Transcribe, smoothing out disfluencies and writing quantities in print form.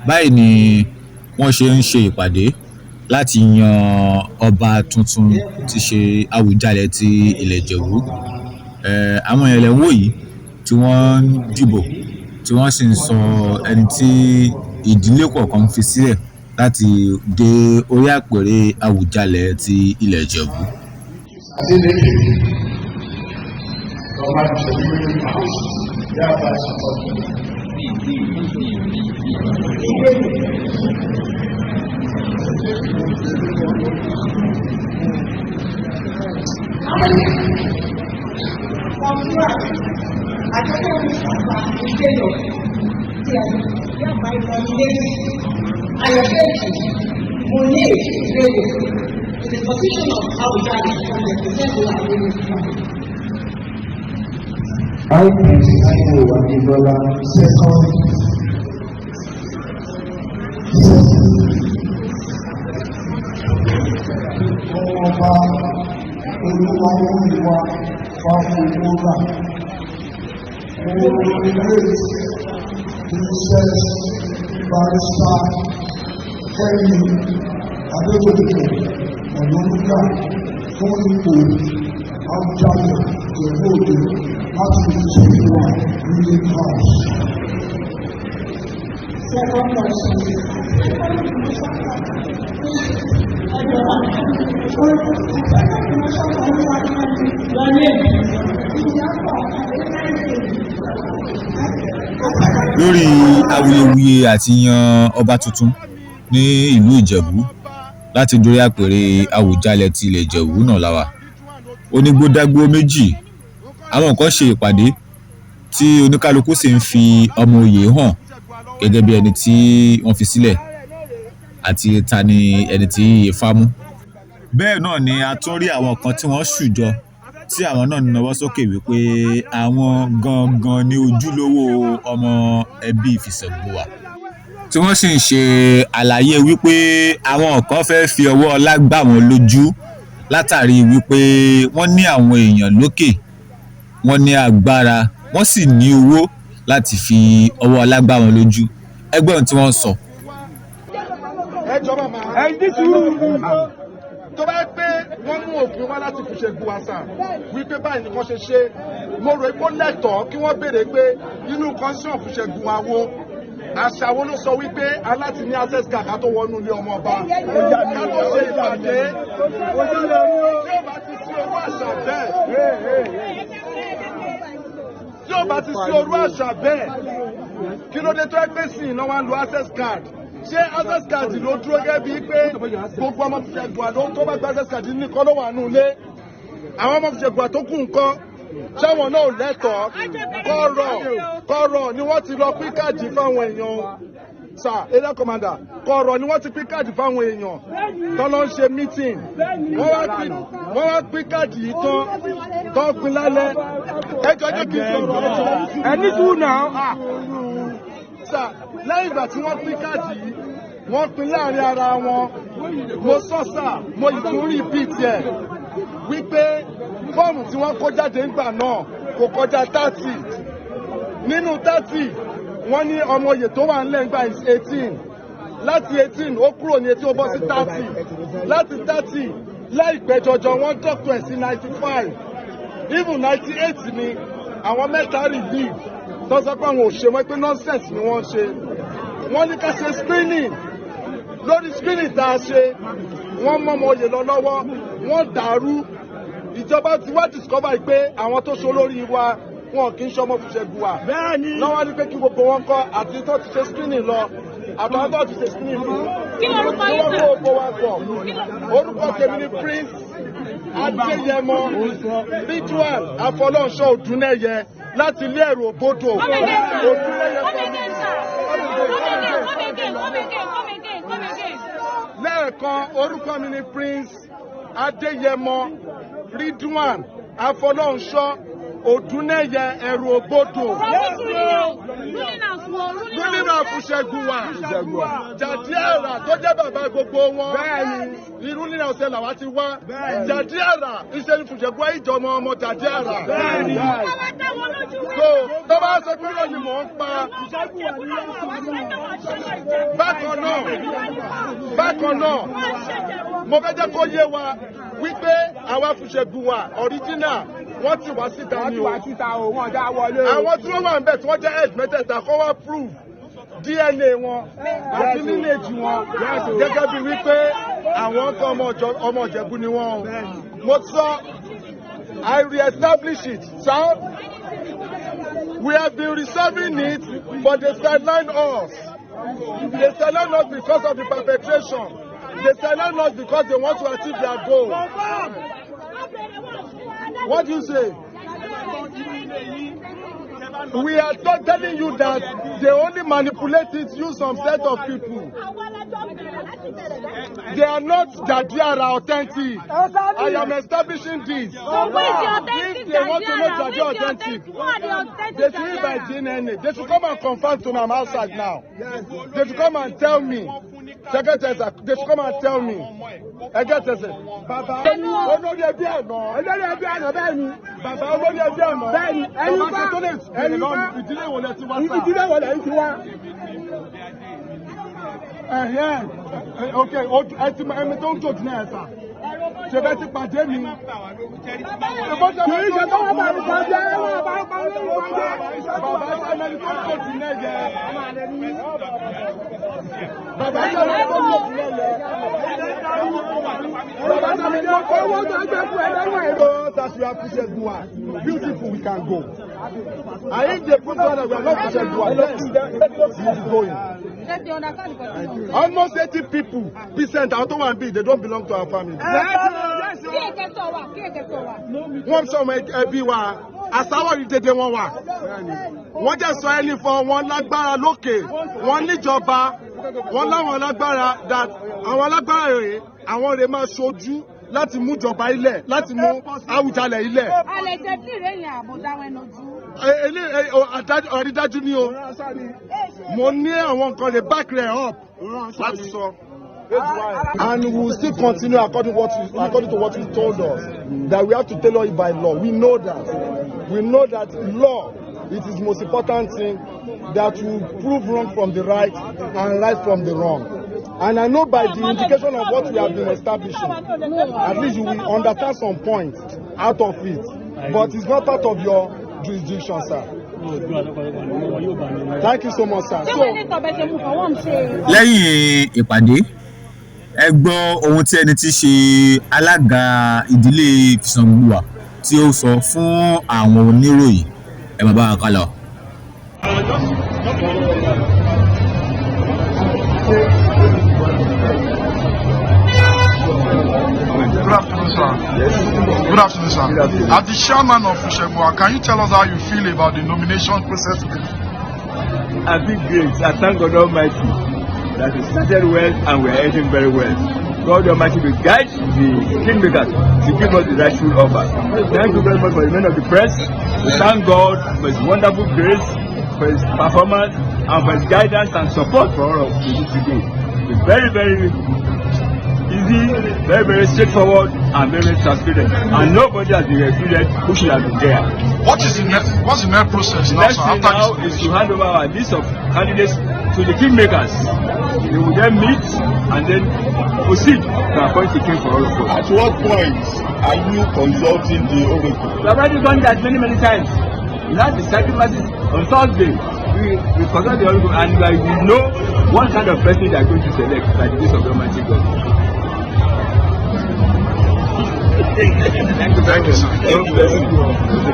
Báyìí ni wọ́n ṣe ń ṣe ìpàdé láti yan ọba tuntun tí ṣe Àwùjalẹ̀ ti ilẹ̀ Ìjẹ̀bú. Àwọn èèyàn lẹ̀ ń wò yìí tí wọ́n ń dìbò, tí wọ́n sì ń sọ ẹni tí ìdílé kọ̀ọ̀kan fi sílẹ̀ láti dé orí àpèrè Àwùjalẹ̀ ti ilẹ̀ Ìjẹ̀bú. Adeleke, Ọba Ìṣèlú House, thereby support. Ayodeji Munir Bello to the position of Awujale from the Fusengbuwa ruling family. I, Prince Taiwo Adedola, second. Ọmọọba Olúwamúyíwá Fáfowórà. Mo nominate Princess Barrister Kẹ́mi Adégòkè Ọ̀nànúgà fún ipò Àwùjalẹ̀ Ìjẹ̀bú Òde láti Fùsẹ̀ngbùwà ruling house. Second person. Your name. Lórí awuyewuye àti yan ọba tuntun ní ìlú Ìjẹ̀bú láti dórí àpèrè Àwùjalẹ̀ ti ilẹ̀ Ìjẹ̀bú náà la wà. Onígbódágbó méjì, àwọn kan ṣe ìpàdé tí oníkálukú sì ń fi ọmọ oyè hàn gẹ́gẹ́ bí ẹni tí wọ́n fi sílẹ̀ àti ta ni ẹni tí Ifá mú. Bẹ́ẹ̀ náà ni a tún rí àwọn kan tí wọ́n ṣùjọ, tí àwọn náà nawọ́ sókè wípé àwọn gangan ní ojúlówó ọmọ ẹbí Fùsẹ̀ngbùwà, tí wọ́n sì ń ṣe àlàyé wípé àwọn kan fẹ́ fi ọwọ́ ọlá gbà wọ́n lójú látàrí wípé wọ́n ní àwọn èèyàn lókè, wọ́n ní agbára, wọ́n sì ní owó láti fi ọwọ́ ọlá gbà wọ́n lójú. Ẹgbẹ́ ohun tí wọ́n sọ. Ẹ jọ, màmá, Ẹ ní sùúrù. Tó bá pé wọ́n mú òfin wá láti Fùsẹ̀ngbùwà sà wípé báyìí ni wọ́n ṣe ṣe, mo rò pé ó lẹ́tọ̀ọ́ kí wọ́n béèrè pé inú constitution Fùsẹ̀ngbùwà wo, àṣà wo ló sọ wípé aláti ní access card ká tó wọnú ilé ọmọ ọba, ká tó ṣe ìpàdé? Tí ó bá ti sí owó àṣà bẹ́ẹ̀, tí ó bá ti sí orú àṣà bẹ́ẹ̀, kí ló dé tó ẹgbẹ́ sí iná wa ń lo access card? Ṣé access card ló dúró gẹ́gẹ́ bíi pé gbogbo ọmọ Fùsẹ̀ngbùwà ló tó bá gba access card nìkan ló wà nù ilé? Àwọn ọmọ Fùsẹ̀ngbùwà tó kù nǹkan, ṣáwọn náà ò lẹ́tọ̀ọ́? Kọ̀rọ̀ kọ̀rọ̀ ni wọ́n ti lọ pín káàdì fáwọn èèyàn sir, area commander. Kọ̀rọ̀ ni wọ́n ti pín káàdì fáwọn èèyàn tó lọ ń ṣe meeting. Wọ́n wá pín káàdì yìí tán, tó pín lálẹ́. Ẹ jọ, jẹ́ kí n sọ̀rọ̀, ẹ jọ. Ẹ ní sùúrù náà. Sir, lẹ́yìn ìgbà tí wọ́n pín káàdì yìí, wọ́n pín láàrin ara wọn. Mo sọ sir, mo yìí tún repeat ẹ̀ wípé fọ́ọ̀mù tí wọ́n kó jáde ńgbà náà kò kọjá 30. Nínú 30, wọ́n ní ọmọ oyè tó wà ńlẹ̀ ńgbà is 18. Láti 18, ó kúrò ní 18, ó bọ́ sí 30. Láti 30, láìpẹ́ jọjọ, wọ́n dọ́kítọ̀ ẹ̀ sí 95, even 98 ni àwọn mẹ́ta relieve tó sọ pé àwọn ò ṣe mọ́, pé nonsense ni wọ́n ṣe. Wọ́n ní ká ṣe screening. Lórí screening tá a ṣe, wọ́n mọ́ ọmọ oyè lọ lọ́wọ́, wọ́n dàrú. Ìjọba ti wá discover pé àwọn tó ṣe olórí wa, wọn kì í ṣọmọ Fùsẹ̀ngbùwà. Lọ́wọ́ ní pé kí gbogbo wọn kọ́, àti tó ti ṣe screening lọ, àtàwọn tó ti ṣe screening fún, Kí lorúkọ kí yín, wọ́n sir? kó gbogbo wa pọ̀. Orúkọ tèmi ni Prince Adéyẹmọ Ridwan Afọlọ́nṣọ́ Òdúnẹ́yẹ láti ilé ẹ̀rù Òbodò. Come again, sir. Òdúnẹ́yẹ. Come again, sir. Come again, come again, come again, come again, come again. Lẹ́ẹ̀kan, orúkọ mi ni Prince Adéyẹmọ Ridwan Afọlọ́nṣọ́ Òdúnẹ́yẹ, Ẹ̀rù Òbodò. From which ruling house? Ruling house wo? Gómìnà Fùṣẹ̀gùwà Jàdíàrà tó jẹ́ bàbá gbogbo wọn. Irú nínú ọ̀sẹ̀ làwa ti wá. Jàdíàrà iṣẹ́ ní Fùṣẹ̀gùwà ìjọmọ ọmọ Jàdíàrà. So tó bá sọ pé irọ́ ni mò ń pa. Bákan náà, mo fẹ́ jẹ́ kó yé wa wípé àwa Fùṣẹ̀gùwà original, wọ́n ti wá síta Wọ́n ni ti o. wá síta o, wọ́n dá wọlé o. Àwọn tí wọ́n wà ń bẹ̀ tí wọ́n jẹ́ head mẹ́tẹ̀ẹ̀ta kó wá prove DNA wọn àti lineage wọn gẹ́gẹ́ bí wípé àwọn kan ọmọ Ìjẹ̀bú ni wọ́n o. Mo sọ, I re-establish it, sir. We have been reserving it, but they sideline us. They sideline us because of the perpetration. They sideline us because they want to achieve their goal. What do you say? We are not telling you that they only manipulate it, use some set of people. They are not Jadiara authentic. I am establishing this. So who is the authentic If they want to know Jadiara? Who Jadiara is the authentic, authentic? Who are the authentic they should by Jadiara? DNA. They should come and confirm to me. I'm outside now. They should come and tell me. Secretary, they should come and tell me. Ẹ get ẹsẹ̀. Bàbá olórí ẹbí àná. Olórí ẹbí àná, bẹ́ẹ̀ ni. Bàbá olórí ẹbí àná. Bẹ́ẹ̀ ni, ẹni Bàbá bá tó lè ẹni bá ìdílé wo lẹ ti wá sá? Ìdílé wo lẹ́yìn ti wá? Ẹ̀hẹ́n, ok, ẹ ti mọ ẹni tó ń tòjú náà ẹ̀ sà. Ṣé bẹ́ẹ̀ ti pàdé mi? Kì í ṣe kó wọ́n bá orúkọ jẹ́, wọ́n bá orúkọ jẹ́. Bàbá ẹni tó ń tòjú náà yẹ. Bàbá ẹni tó ń tòjú náà yẹ. Bàbá ẹni tó ń Owó tó gbé fún ẹ lọ́wọ́ èrò. As we are Fusegua, beautiful, we can go. And if they prove that we are not Fusegua, then we will be going. Almost 80 people, percent, àwọn tó wà níbí, they don't belong to our family. Wọ́n sọ ọmọ ẹbí wa, àsáwọ̀ yìí dédé wọn wà. Wọ́n jẹ́ sọ ẹni fọ wọn lágbára lókè, wọ́n níjọba, wọ́n láwọn lágbára that àwọn alágbára rèé, àwọn rèé máa ṣojú láti mú ìjọba ilẹ̀, láti mú Àwùjalẹ̀ ilẹ̀. Àrídájú ni o. Mo ní àwọn nǹkan lè back rẹ̀ up láti sọ. And we will still continue according to what you told us, that we have to tailor it by law. We know that. We know that law, it is most important thing that will prove wrong from the right and right from the wrong. And I know by the indication of what we have been establishing, at least you will understand some points out of it. But it's not part of your jurisdiction, sir. Thank you so much, sir. So, Lẹ́yìn ìpàdé, ẹ gbọ́ ohun tí ẹni tí í ṣe alága ìdílé Fùsẹ̀ngbùwà tí ó sọ fún àwọn oníròyìn. Ẹ máa bá wa ká lọ. Good afternoon, sir. Good afternoon, sir. As the chairman of Fusegbuwa, can you tell us how you feel about the nomination process today? I feel great. I thank God Almighty that it started well and we are ending very well. God Almighty will guide the kingmakers to give us the rightful offer. Thank you very much for the men of the press. We thank God for His wonderful grace, for His performance, and for His guidance and support for all of us today. It's very, very easy, very, very straightforward, and very, very transparent. And nobody has been excluded who should have been there. What's the next process The now, next sir, thing after now this is to hand over our list of candidates to the kingmakers. They will then meet and then proceed to appoint a king for all of us. At what point are you consulting the oracle? We have already done that many, many times. We had the sacrifices on Thursday. We consult the oracle and we know what kind of person they are going to select by the grace of Almighty God. Thank you, sir. God bless you.